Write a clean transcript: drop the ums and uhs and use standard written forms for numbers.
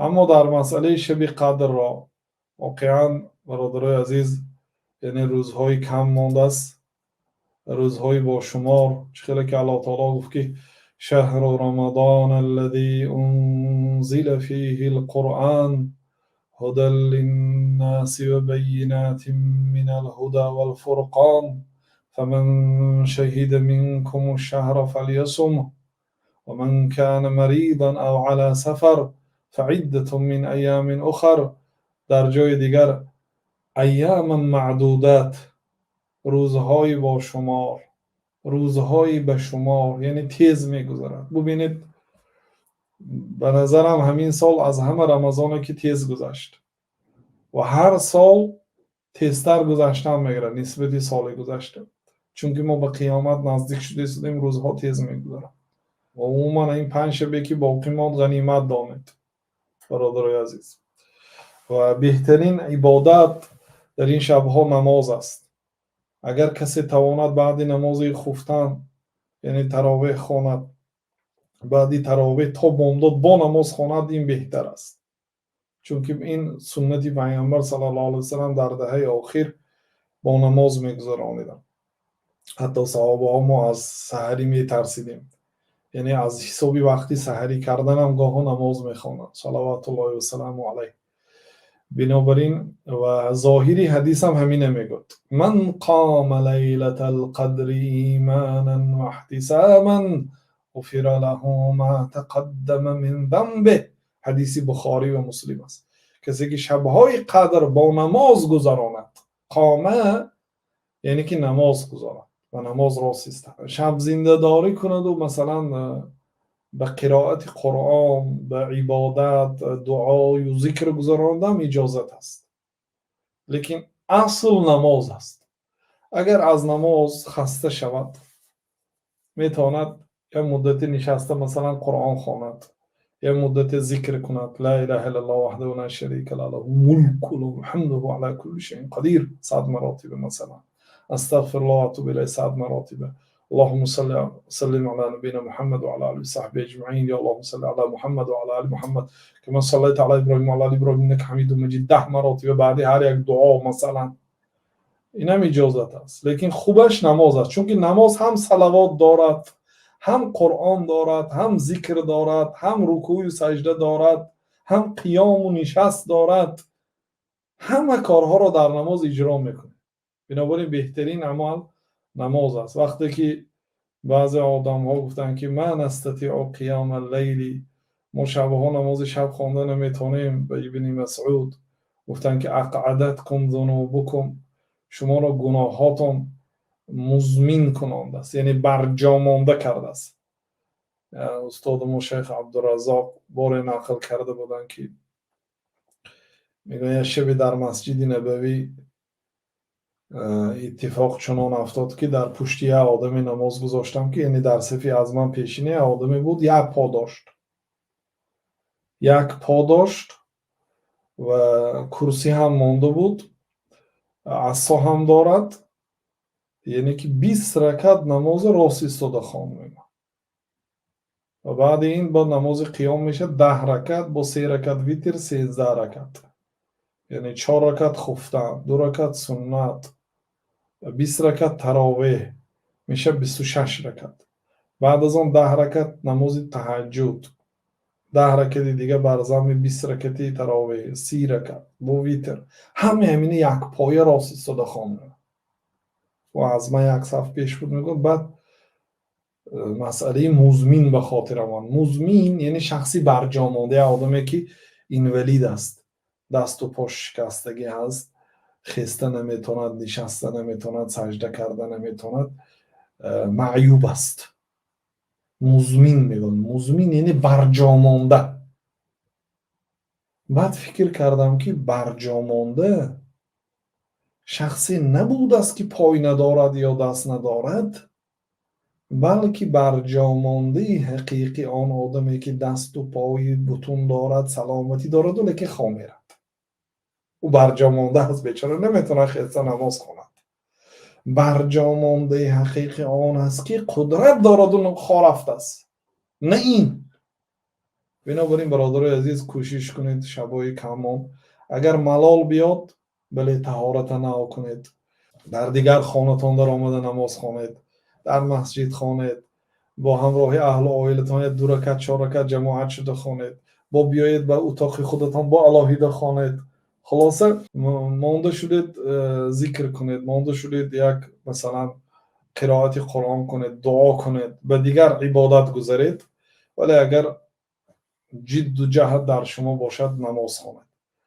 Аммо дар масъалаи шаби қадрро воқеан, бародарои азиз, яъне рӯзҳои кам мондааст, рӯзҳои бошумор. Чӣ хеле ки Аллоҳ таоло гуфт, ки شهر رمضان الذي أنزل فيه القرآن هدى للناس وبينات من الهدى والفرقان فمن شهد منكم الشهر فليصمه ومن كان مريضا أو على سفر فعدة من أيام أخر. Дар ҷои дигар أياما معدودات, рӯзҳои бошумор, рӯзҳои ба шумор, яъне тез мегузарад. Бубинед, ба назарам, ҳамин сол аз ҳама Рамазоне ки тез гузашт ва ҳар сол тезтар гузаштан мегирад нисбати соли гузашта, чунки мо ба қиёмат наздик шуда истодем, рӯзҳо тез мегузарад. Ва умуман ин 5 шабе ки боқӣ монд, ғанимат донед, бародарои азиз. Ва беҳтарин ибодат дар ин шабҳо намоз аст. Агар касе тавонад, баъди намози хуфтан, яъне таровеҳ хонад, баъди таровеҳ то бомдод бо намоз хонад, ин беҳтар аст, чунки ин суннати Пайғамбар саллаллоҳу алайҳи васаллам, дар даҳаи охир бо намоз мегузарониданд. Ҳатто саҳобаҳо: «Мо аз саҳарӣ метарсидем», яъне аз ҳисоби вақти саҳарӣ карданам гоҳо намоз мехонанд, صلوات الله وسلامه عليه. Бинобар ин ва зоҳири ҳадисам ҳамина мегӯяд: من قام ليلة القدر إيمانا واحتسابا غفر له ما تقدم من ذنبه. Ҳадиси Бухорӣ ва Муслим аст. Касе ки шабҳои қадр бо намоз гузаронад, قام яъне ки намоз гузорад ва намоз рост истад, шабзиндадорӣ кунаду масалан ба қироати Қуръон, ба ибодат, дуою зикр гузаронидам иҷозат аст, лекин асл намоз аст. Агар аз намоз хаста шавад, метавонад як муддате нишаста, масалан, Қуръон хонад, як муддате зикр кунад: لا إله إلا الله وحده لا شريك له، له الملك وله الحمد وهو على كل شيء قدير, 100 маротиба, масалан, أستغفر الله وأتوب إليه, 100 маротиба, اللهم صل وسلم على نبينا محمد وعلى اله وصحبه اجمعين، يا اللهم صل على محمد وعلى ال محمد كما صليت على ابراهيم وعلى ال ابراهيم انك حميد مجيد, 10 маротиба баъди ҳар як дуо, масалан, инам иҷозат аст. Лекин хубаш намоз аст, чунки намоз ҳам салавот дорад, ҳам Қуръон дорад, ҳам зикр дорад, ҳам рукӯю саҷда дорад, ҳам қиёму нишаст дорад. Ҳама корҳоро дар намоз иҷро мекунад. Бинобар ин беҳтарин амал намоз аст. Вақте ки баъзе одамҳо гуфтанд, ки ما نستطيع قيام الليل, мо шабҳо намози шаб хонда наметавонем, ба Ибни Масъуд гуфтанд, ки أقعدتكم ذنوبكم, шуморо гуноҳҳотон музмин кунондааст, яъне барҷомонда кардааст. Устоди мо шайх Абдураззоқ боре нақл карда буданд, ки мегӯянд, як шабе дар Масҷиди Набавӣ иттифоқ чунон афтод, ки дар пушти як одаме намоз гузоштам, ки яъне дар сафи аз ман пешина як одаме буд, як по дошт, як по дошт ва курсӣ ҳам монда буд, асо ҳам дорад, яъне ки 20 ракат намозо рост истода хонд, мегӯяд. Ва баъди ин бо намози қиём мешавад 10 ракат, бо се ракат витр, 13 ракат, яъне чор ракат хуфтан, ду ракат суннат, 20 ракат таровеҳ, мешавад 26 ракат. Баъд аз он 10 ракат намози таҳаҷҷуд, 10 ракати дига бар замми 20 ракати таровеҳ, 30 ракат бо витр. Ҳамаи ҳамина якпоя рост истода хонд ва аз ман як саф пеш буд, мегӯяд. Баъд масъалаи музмин ба хотирам омад. Музмин яъне шахси барҷомонда, як одаме ки инвалид аст, дасту пош шикастагӣ ҳаст, хеста наметавонад, нишаста наметавонад, саҷда карда наметавонад, маъюб аст, музмин мегӯянд. Музмин яъне барҷомонда. Баъд фикр кардам, ки барҷомонда шахсе набудааст, ки пой надорад ё даст надорад, балки барҷомондаи ҳақиқӣ он одаме ки дасту пои бутун дорад, саломатӣ дораду лекин хоб мерад. Ӯ барҷомонда аст, бечора наметавонад хеста намоз хонад. Барҷомондаи ҳақиқӣ он аст, ки қудрат дораду хо рафтааст, на ин. Бинобар ин, бародарои азиз, кӯшиш кунед, шабҳои кам монд. Агар малол биёд, бале, таҳората нав кунед, дар дигар хонатон дар омада намоз хонед, дар масҷид хонед, бо ҳамроҳи аҳлу оилатон як ду ракат, чор ракат ҷамоат шуда хонед, бо биёед ба утоқи худатон, бо алоҳида хонед. Хулоса, монда шудед, зикр кунед, монда шудед, як, масалан, қироати Қуръон кунед, дуо кунед, ба дигар ибодат гузаред. Вале агар ҷидду ҷаҳд дар шумо бошад, намоз хонед.